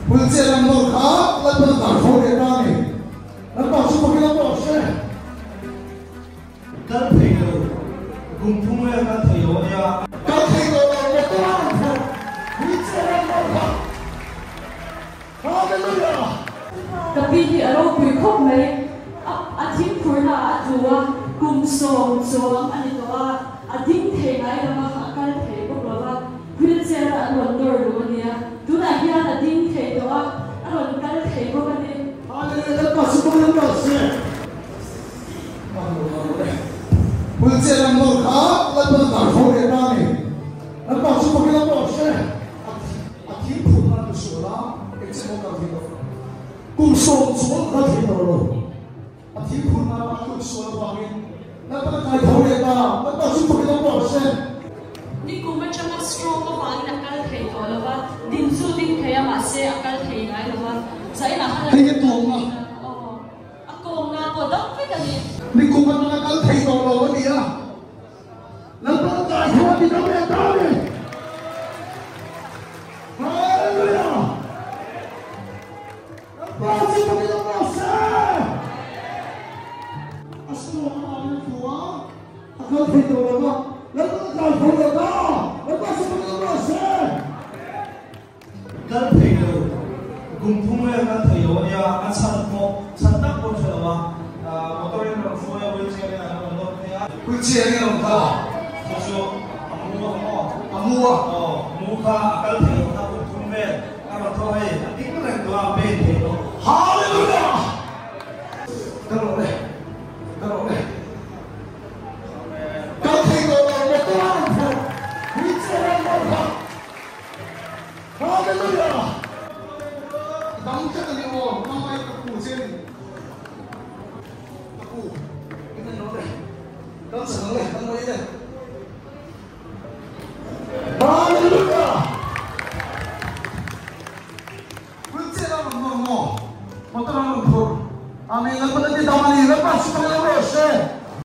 Wheelchair an nawr kha Lalpan a kar tho leh ta a ni. Lalpa chu fakin a pawh hre. Kal thei lo, kum thum vel kal thei lo a nia. Kal thei lo lo, motor a rawn phurh. Wheelchair an nawr kha. Hallelujah! Ka pi hi a ropui khawp mai. A thingphurna ah a tlu a, kum 10 chuang a ni tawh a, a ding thei ngai lo va, a kal thei bawk lo va, wheelchair a an rawn nawr luh a nia. Tunah hian a ding thei tawh a, a rawn kal thei bawk a ni. Hallelujah Lalpa chu pawn an rawn hre. Wheelchair an nawr kha Lalpan a kar tho leh ta a ni. Lalpa chu pakin an rawn hre. A thingphurna an sual a, engchen maw kal thei lo. Kum 10 chuang kal thei tawh lo. A thingphurna a tluk sual avangin Lalpan a kai tho leh ta. Lalpa chu pakin an rawn hre. Nikum atanga stroke avangin a kal thei tawh lo va, din chu ding thei a, mahse a kal thei ngai lo va. Chainah khan a Hei hi tuamna. Aw, a kawngna pawh dam vek a ni. Nikum atanga kal thei tawh lo a ni a. Lalpan a kai tho a ti dam leh ta a ni. Hallelujah! Lalpa chu pakin awm rawh se. A stroke avangin a tlu a, a kal thei tawh lo va. Lalpan a kai tho leh ta. Lalpa chu pakin awm rawh se. Kal thei lo, kum thum vel kal thei lo a nia, a chhan pawh chhan tak pawh hre lo a, motor in rawn hruai a, wheelchair in an rawn nawr phei a. Wheelchair in a rawn kal a? Chu chu a mu a maw? A mu a? Aw, mu kha a kal thei lo kha kum thum vel a rawn thaw hei, a ding reng tawh a, a pen thei tawh. Hallelujah! Ka rawh le, ka rawh le. Kal thei tawh lo, motor a rawn phurh, wheelchair a rawn nawr kha. Hallelujah! Dam tlat a ni aw, hmangaih ka pu che ni. Ka pu, in an rawh le. Kal chak ang le, kan mai le. Hallelujah! Wheelchair a rawn nawr maw? Motor a rawn phurh. Amen, Lalpa ti dam a ni, Lalpa chu ka lo rawh se.